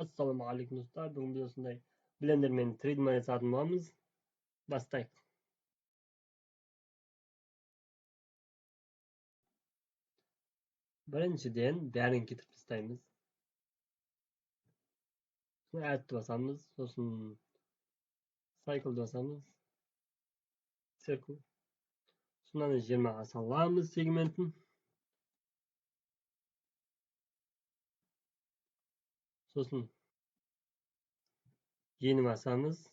Ассалаумағалейкум, достар! Бүгін біз осындай блендермен 3D модель жасайтын боламыз. Бастайық. Біріншіден бәрін кетіріп тастаймыз. Сосын Add басамыз, сосын Cycle басамыз. Circle. Содан 20-ға саламыз сегментін. Сосын ені басамыз.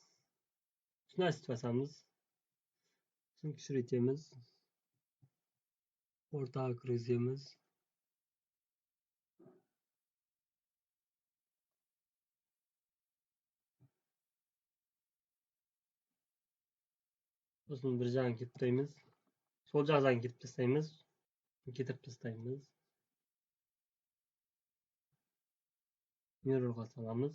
Сосын Assist басамыз. Сосын кішірейтеміз. Ортаға кіргіземіз. Сосын бір жағын кетіп тастаймыз. Сол жағын кетіп тастаймыз. Кетіріп тастаймыз. Mirror'ға саламыз.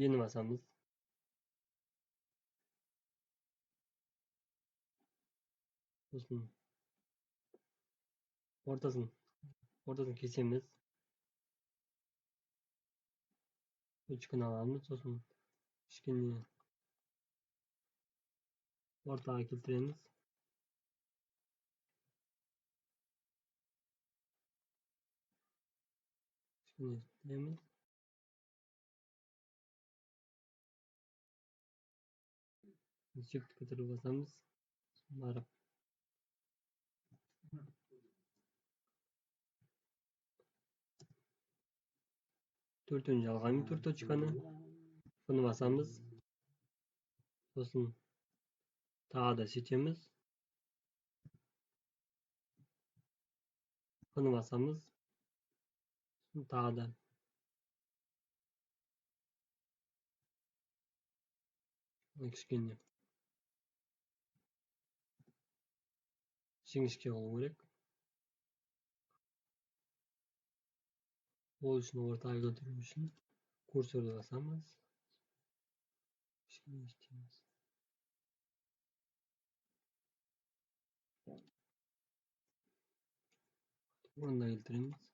Ені басамыз. Сосын ортасын кесеміз. Точканы аламыз, сосын кішкене ортаға келтіреміз. Кішкене келтіреміз. Shift көтеріп басамыз. Барып төртеуін жалғаймын, төрт точканы. Бұны басамыз. Сосын тағы да сөйтеміз. Бұны басамыз. Сосын тағы да кішкене жіңішке болу керек. Ол үшін ортаға келтіру үшін курсорды басамыз. Кішкене істейміз. Орнына келтіреміз.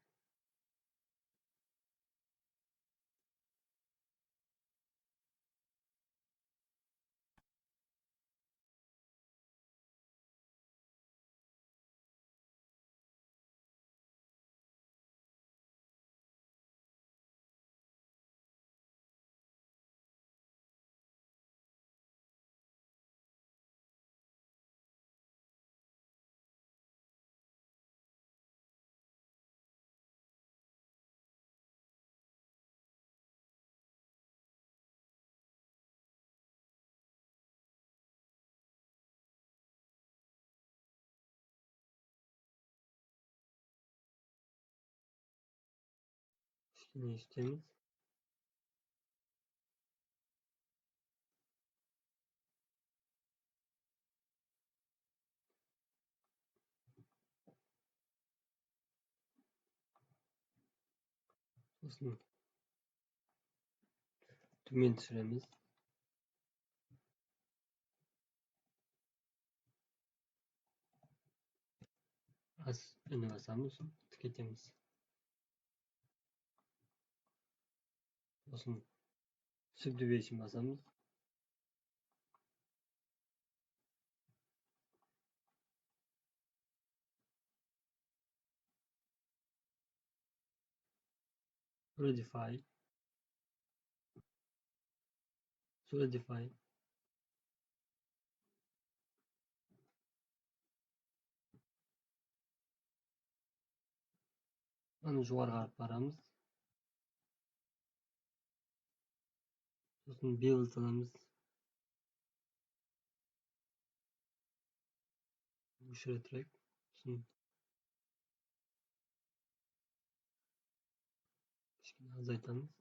Кішкене істейміз. Сосын төмен түсіреміз. Аз үні басамыз, тікетеміз. Сосын Subdivision басамыз. Solidify. Solidify. Аны жоғары қарап барамыз. Сосын bevel саламыз. Өшіре тұрайық. Сосын кішкене азайтамыз.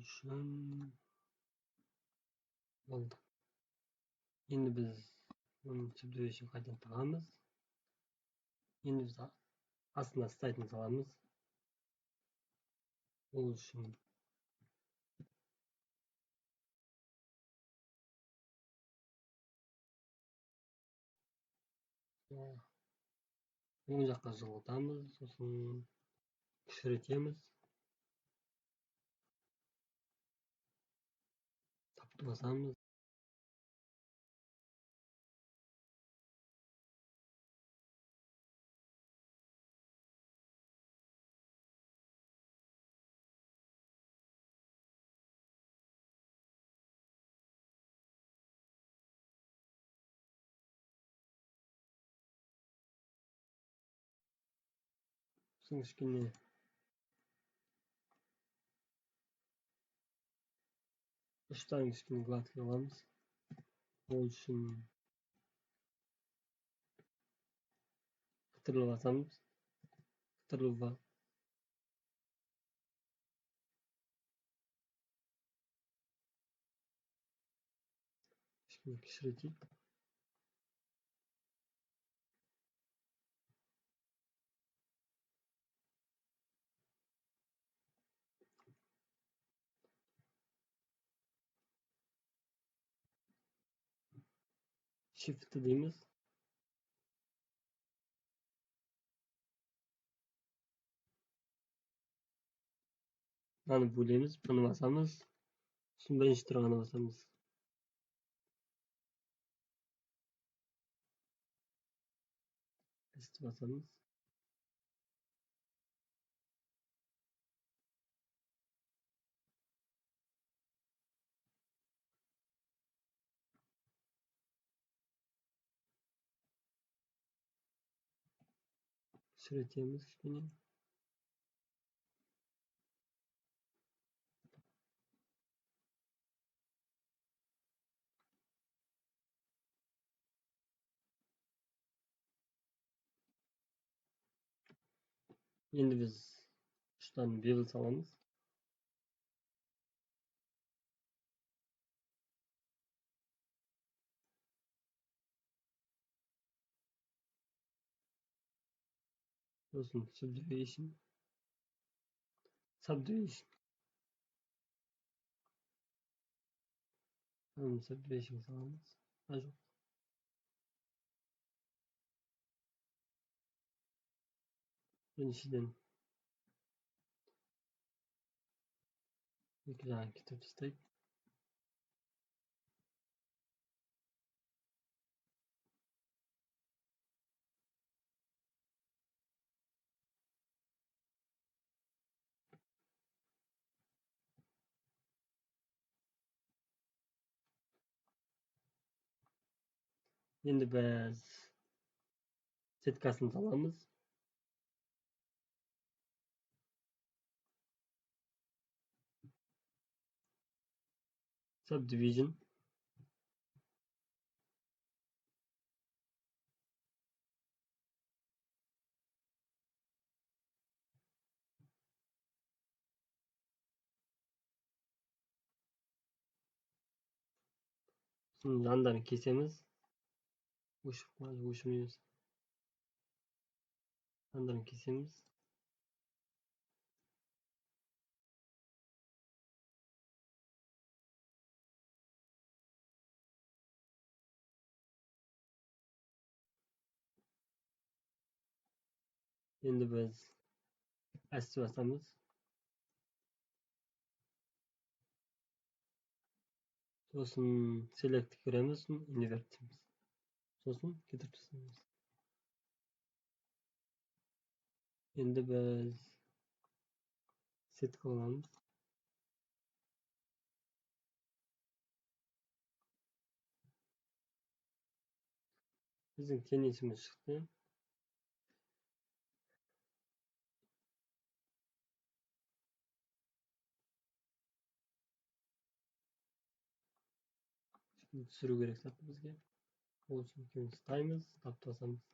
Үшін болды. Енді біз оның subdivision қайтадан тағамыз. Енді біз астына стайтын саламыз. Ол үшін Оң жаққа жылытамыз, сосын кішірейтеміз. Тапты басамыз. Сосын кішкене ұштан кішкене гладкий аламыз. Ол үшін қытырлы басамыз. Қытырлы кішкене кішірейтейік. Shift дейміз. Мынаны бөлеміз, бұны басамыз. Сосын бірінші тұрғанды басамыз. S-ті басамыз. Кішірейтеміз кішкене. Енді біз ұштан бебіл саламыз. Сосын subdivision. Subdivision. Subdivision саламыз. А, жоқ. Біріншіден екі жағын кетіріп тастайық. Енді біз сеткасын саламыз. Subdivision. Сосын жандарын кесеміз. Өшіріп қоямыз, өшірмейміз. Жандарын кесеміз. Енді біз S-ті басамыз. Сосын select кіреміз, сосын invert дейміз. Сосын кетіріп тастаймыз. Енді біз сетка аламыз. Біздің теннисіміз шықты. Түсіру керек сияқты бізге. Ол үшін екеуін ұстаймыз, тап басамыз.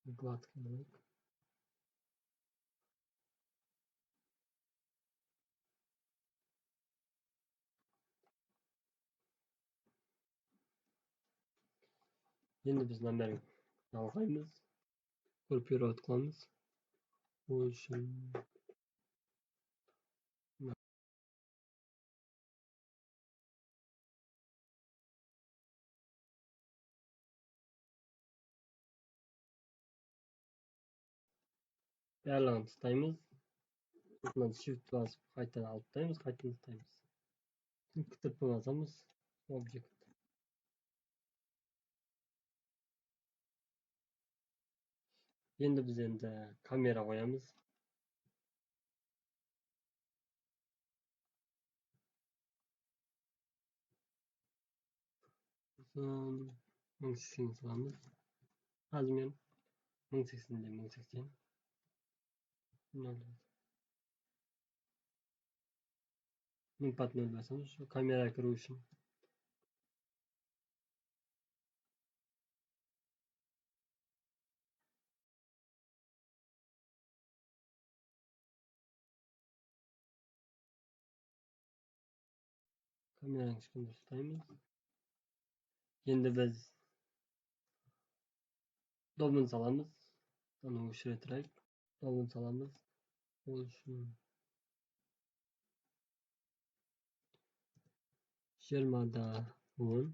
Гладкий алайық. Енді біз мынаның бәрін жалғаймыз, группировать қыламыз. Ол үшін барлығын тастаймыз. Сосын shift басып қайтадан алып тастаймыз, қайтадан тастаймыз. Күтіп басамыз. Object. Енді біз камера қоямыз. Сосын 1080 саламыз. Размер 1080-де 1080. Нөл. Мың пат нөл басамыз, шу камера кіру үшін. Камераны кішкене дұрыстаймыз. Енді біз добын саламыз. Оны өшіре тұрайық. Добын саламыз. Ол үшін 20-да 10.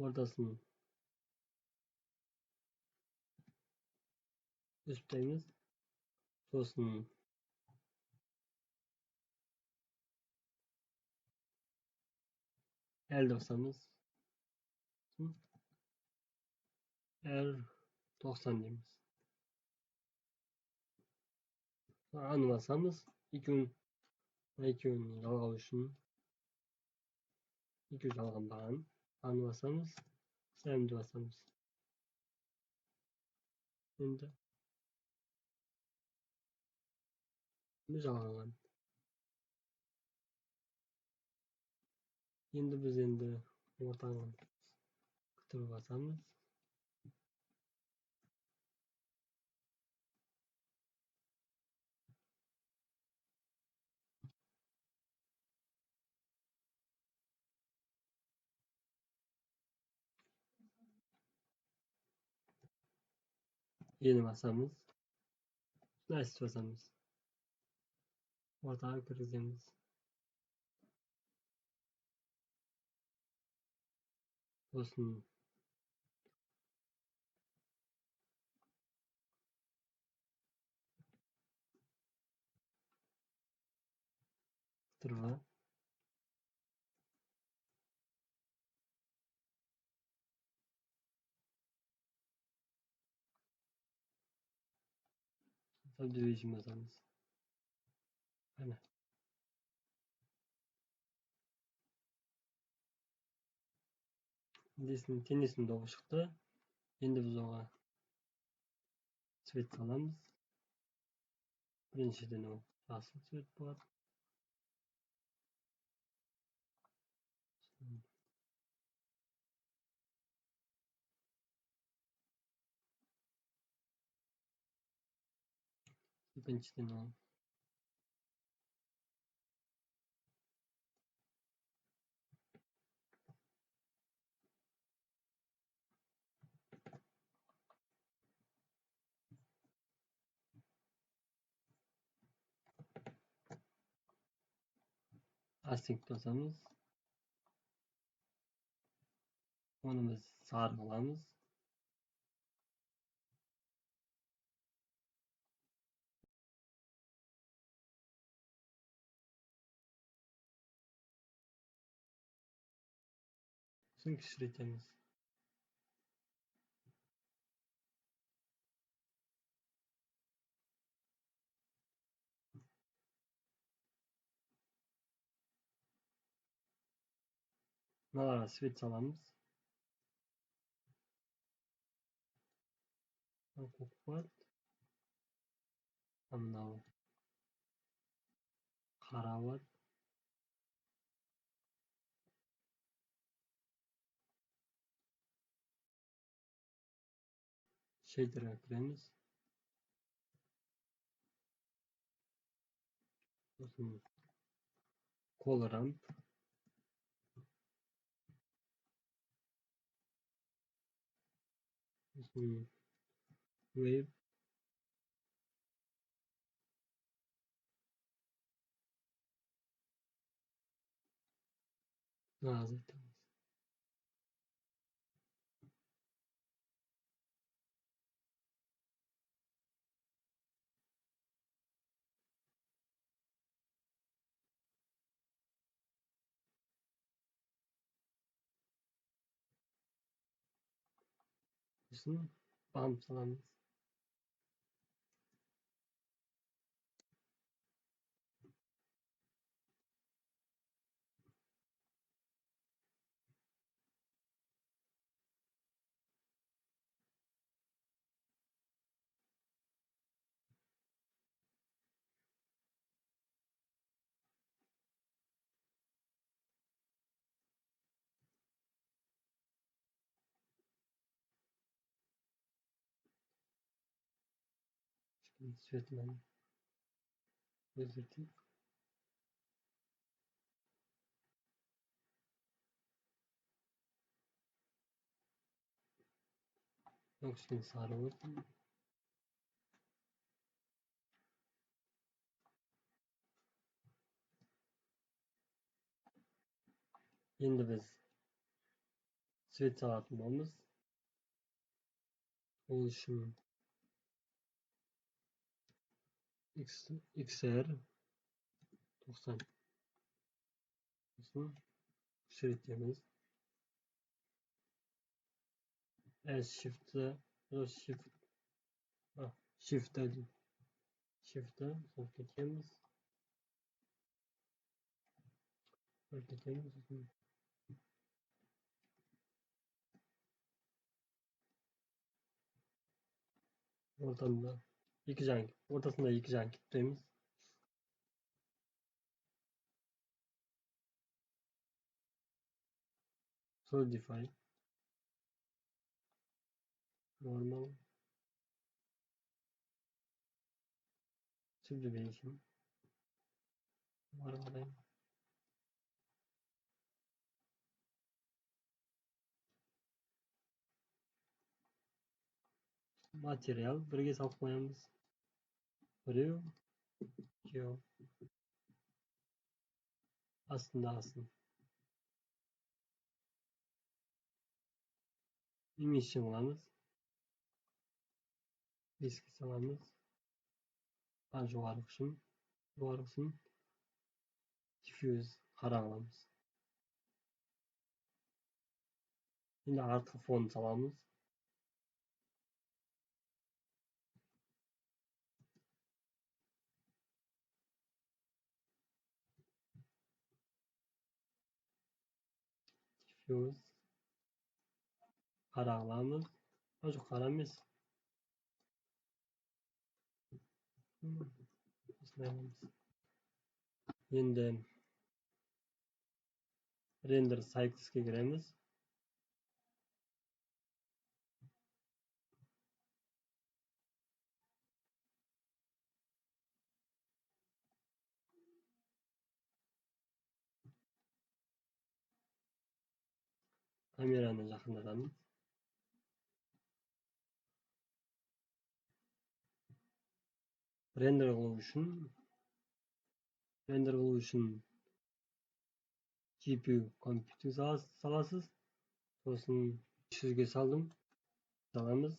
Ортасын үзіп тастаймыз. Сосын L басамыз. R 90 дейміз. Аны басамыз. Екеуін жалғау үшін екеуі жалғанбаған. Аны басамыз, M'ді басамыз. Енді жалғанған. Енді біз ортаңғы күтіп басамыз. Yeni басамыз. Nice басамыз. Ортаға кіргіземіз. Сосын тұрға Subdivision басамыз. Әне. Денесінің добы шықты. Енді біз оға цвет саламыз. Біріншіден ол жасыл цвет болады. Екіншіден ол Async басамыз. Оны біз сары қыламыз. Сосын кішірейтеміз. Мыналарға свет саламыз. Көк болады. Мынау қара болады. Шейдерге кіреміз. Сосын Color Ramp. Сосын Wave. Азайтамыз. Сосын бамп саламыз. Цветмен өзгертейік. Кішкене сары болсын. Енді біз цвет салатын боламыз. Ол үшін XR 90. Сосын кішірейтеміз. S Shift Shift Shift сосын кетеміз. Кетеміз. Ортасында екі жан, ортасында екі жан кіттейміз. Solidify, Normal, Subdivision, var. Material birga solib qo'yamiz. Біреу, екеу. Астындағысын. Emission қыламыз. 5-ке саламыз. Жоғарғысын diffuse қара қыламыз. Енді артқы фон саламыз. Diffuse қара қыламыз. Жоқ, қара емес. Осындай қыламыз. Енді Render Cycles'ке кіреміз. Камераны жақындатамыз. Рендер қылу үшін GPU компьютер саласыз. Сосын 300-ге салдым. Саламыз.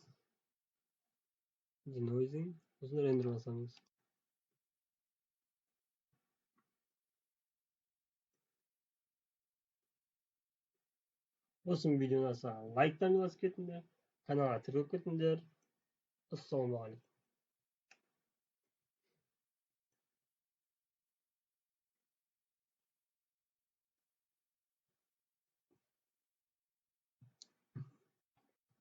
Denoising. Сосын рендер басамыз. Осы видеоны лайктан басып кетіңдер, каналға тіркеліп кетіңдер. Ассалаумағалейкум.